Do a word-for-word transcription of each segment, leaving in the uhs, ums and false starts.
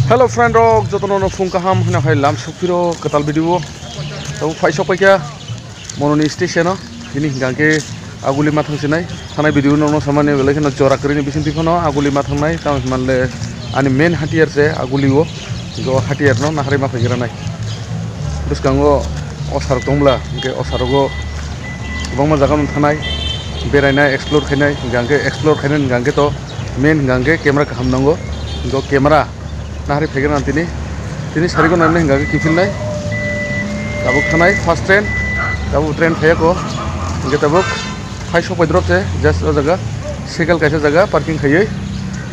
Hello friend rok, jotono no phung kaham hwnwi hai lam sukphiro kwtal video. Tabuk phai sok paikha Moroni station o. Tini hingka khe Aguli mathang sinai. Thanai video no, no samani belai kheno jora kwrwini bising twi phano Aguli mathangnai. Tamo hwnmanle ani main hatiyar se Aguli o. Go hatiyar no nahari ma phaigra nai. Bwskango osarok tongbla, hingke osarogo kwbangma jaga no thanai, berainai, explore khainai, hingka khe explore khainai hingka khe to main hingka khe camera kaham nango. Go camera nahari phaigra nang tini, tini sarigo nang hingka khe kiphilnai. Tabuk thanai first train, tabuk train phaiya ko, hingke tabuk phai sok pai drop se just o jaga cycle kaisa jaga parking khaiwi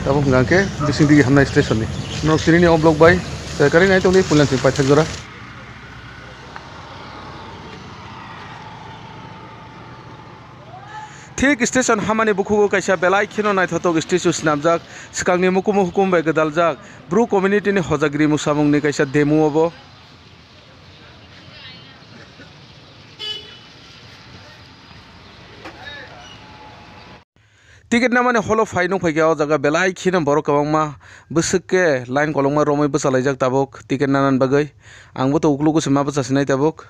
tabuk hingka khe bising digi hamnai station ni. Norok tini ni o vlog bai. Tei kari nai tongdi puila chwng paithak jora. Thik station hamani bukhugo kaisa belai kheno naithothok statue swnamjak, swkangni mukumu hukum bai gwdaljak. Bru community ni hojagri musamungni kaisa demo obo. Ticket namani holo phai nukphaikha, o jaga belai kheno borok kwbangma bwswk khe line kolokma romwi bwchalaijak tabuk ticket nanani bagwi. Ang bo to uklogo se ma bwchasinai tabuk.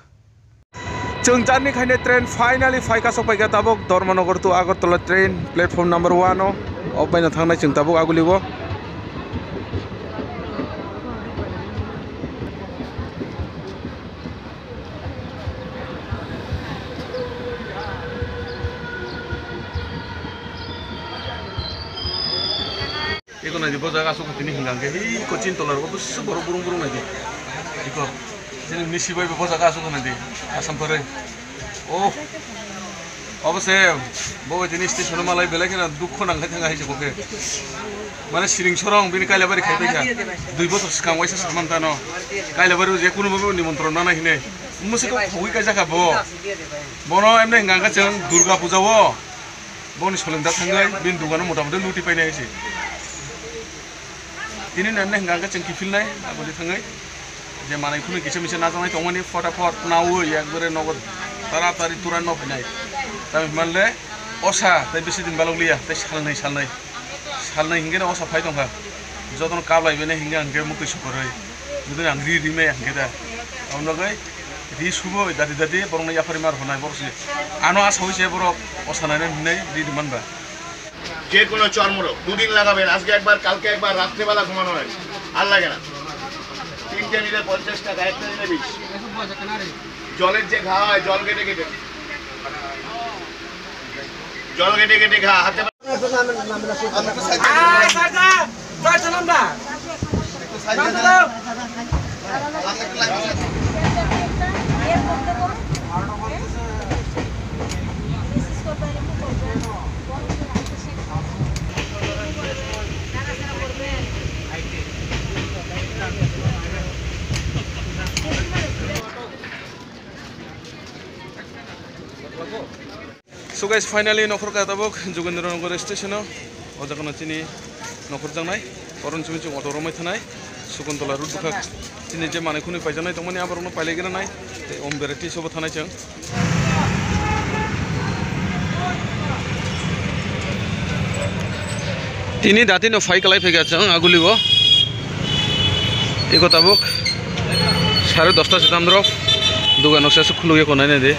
Chwng journey khainai train finally phai kasok paikha tabuk Dharmanagar to Agartala train platform number one o. Obo baino thangnai chwng tabuk Aguli o. Eko naidi bo jaga aswk tini hingka hingke hi ko chin tola rogo bwswk borok burung burung naidi. Eko chini misi bai bo jaga aswk naidi Assam pore. Oh. Obo se, bo bai tini station o malai belai kheno dukho nang khai thang hai se bo khe. Mane siring sorong bini Kailabari khai paikha. Dui bochor swkang waisa saman tano. Kailabari je kunu bo nimontron nana hine. Mwswk kok thogwi kaijakha bo. Bono emne hingka hingke chwng Durga Puja o. Boni soleng da thangwi bini dugano mota moti luti painai hai se. Tini nang nang hingka hingke chwng kiphilnai, aboni thangwi je manwi khwnwi kisa misa najaknai tongmani, phota phot nawi ekbare nogo tara tari tura no phainai. Tamo hwnle osa tei bisi din balok liya, tei salnwi salnwi, salnwi hingke no osa phai tongkha. Jotono kablai bene hingke hingke muktwi sukorwi, jodi ang ri ri maya hingke da. Aboni bagwi ri suboi dati dati borokno yaphari mar hwnai borok se. Ano asa wi se borok osa nainani hinwi ri ri manba. যে কোনো চর্মরোগ দুদিন লাগাবেন, আজকে একবার, কালকে একবার, রাত্রেবেলা ঘুমানোর আগে। আর লাগে না। তিনটে নিলে পঞ্চাশ টাকা, একটা নিলে বিশ। জলের যে ঘা হয়, জল কেটে কেটে, জল কেটে কেটে ঘা হাতে। So guys, finally nokhor ka tabuk Jogendra Nagar station o. O jaga no chini nokhor jangnai. Oron chini chwng auto romai thanai. Sukuntola road bwkhak. Chini je manwi khwnwi paijaknai tongmani aborokno pailai gana nai. Tei om bereti sobo thanai chwng. Tini dati no phai kalai phaikha chwng Aguli o. Eko tabuk sare dosta se tamdrop. Dugan no se aswk khuluk ya ko nai nai de.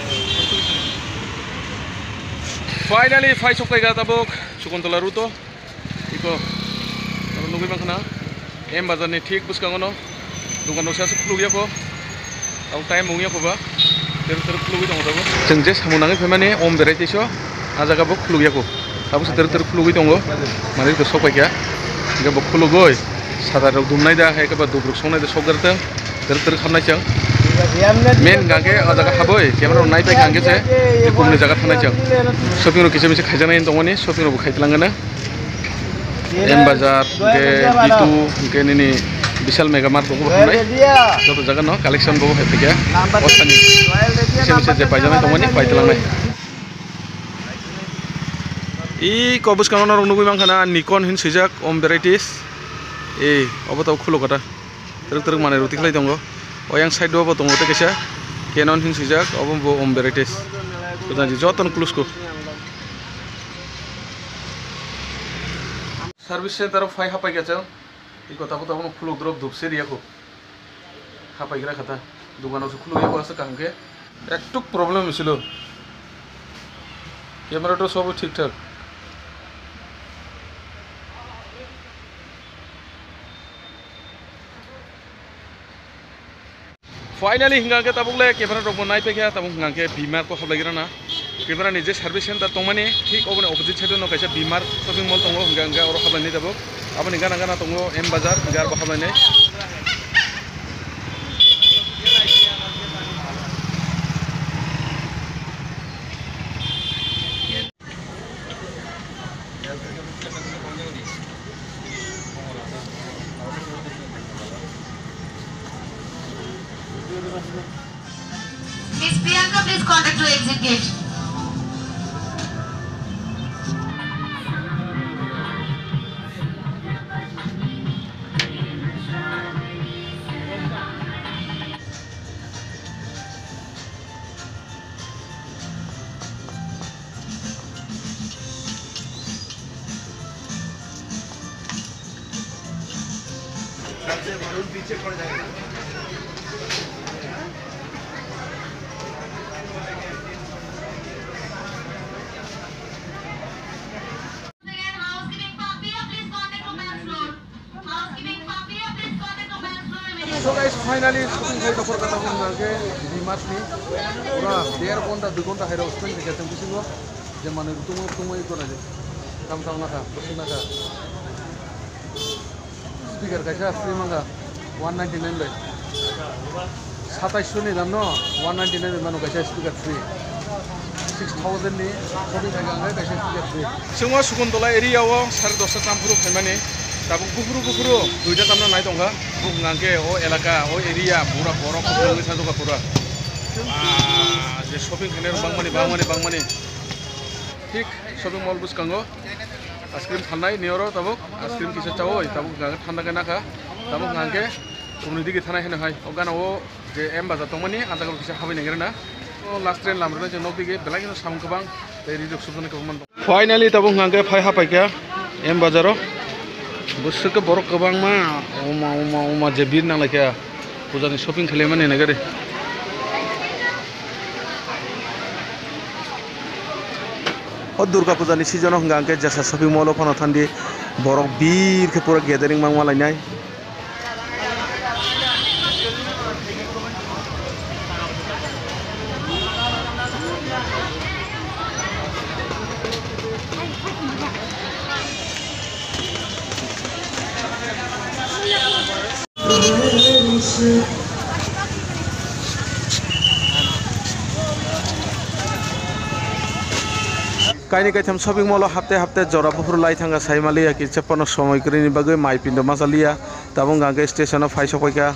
Finally, phai sok paikha tabuk Sukuntola road o. Iko, oro nugui mankha na, M Bazar ni thik bwskango no dukan rok se aswk khuluk ya ko. Abo time wng ya ko ba, teruk teruk khulugui tongo tabuk. Chwng je samung nangui phaimani om berai teiso, ah jaga bo khuluk ya ko. Tabuk se teruk teruk khulugui tongo, manwi rok sok paikha. Hingke bo khulugui, sadar rok dumnai da, hai khe ba dub rok songnai da, sok jar tong. Teruk teruk khamnai chwng. Main hingka khe o jaga habwi camera rok nai paikha hingke se, kumni jaga thangnai chwng. Shopping rok kisa misa khaijaknai tongmani, shopping rok bo khai tlangkha na. M Bazar, hingke B two, hingke nini Vishal Mega Mart rok bo khamnai. Joto jaga no collection bo hai paikha. Osani kisa misa je paijaknai tongmani pai tlangnai. I kok bwskango norok nugui mankha na Nikon hin swijak, Om Varieties. E, obo tabuk khuluk kata. Twrwk twrwk manwi rwtwi khlai tongo. Oyang side o bo tongo tei kaisa Canon hin swijak, obo bo Om Varieties. Kwtal jotono klusko. Service center o phai hapai khe chwng. Iko tabo tabo no khuluk drop dup se riya kho. Hapai gra khata. Dugan o se khuluk ya kho asa kaham khe. Ektuk problem silo. Camera to sobo thik thak. Finally, hingka khe tabuk le camera rok bo nai paikha, tabuk hingka khe B-Mart o hablai gira na. Camera ni je service center tongmani thik oboni opposite side o no kaisa B-Mart shopping mall tongo, hingka hingka oro hablai ni tabuk. Aboni gana gana tongo M Bazar, hingka aro hablai nai. Miss Priyanka, please contact to exit gate. Housekeeping Papiya, please contact to Bangalore. Housekeeping Papiya, please contact to Bangalore immediately. So guys, finally shooting khai tongphuru kata hwn hwnka khe D-Mart ni pura der ghonta dui ghonta hai rok spend khaikha chwng bisingo, je manwi rwtwngmung rwtwngmung iko naidi. Tam tam nakha, bwswk nakha. Speaker kaisa free mangkha one ninety nine bai. Satais ni dam no one ninety nine bai mano kaisa speaker free. Six thousand ni shopping khai ang kaisa speaker free. Chwngno Sukuntola area o sare dosta tam phuru phaimani. Tabuk buphuru buphuru duita tamno nai tongkha. Buk hwnkha khe o elaka, o area pura borok kwbangwi sajokha pura. Ah, je shopping khainai rok bangmani, bangmani, bangmani. Thik shopping mall bwskango. Ice cream phalnai ni oro tabuk ice cream kisa chawi tabuk hwnkha khe thanda khe nakha tabuk hwnkha khe chumni digi thanai hino hai o gana o je M Bazar tongmani ah jaga o kisa habwi naigra na. O last train lam rwnai je nok digi belai kheno samung kwbang tei ri rok subjani kwbangma tong. Finally tabuk hwnkha khe phai hapai kha M Bazar o bwswk khe borok kwbangma oma oma oma je bir nanglai kha. Pujani shopping khlaimani naiga de. O Durga Pujani season o hwnka hwnkhe jesa shopping mall o phano thandi borok bir khe pura gathering mangma lainai. Kaini kaitham shopping mall o hapte hapte jora buphuru lai thangkha, sai maliya kisa phano somoi kwrwini bagwi mai pindo ma chaliya. Tabuk hwnkha khe station o phai sokphaikha.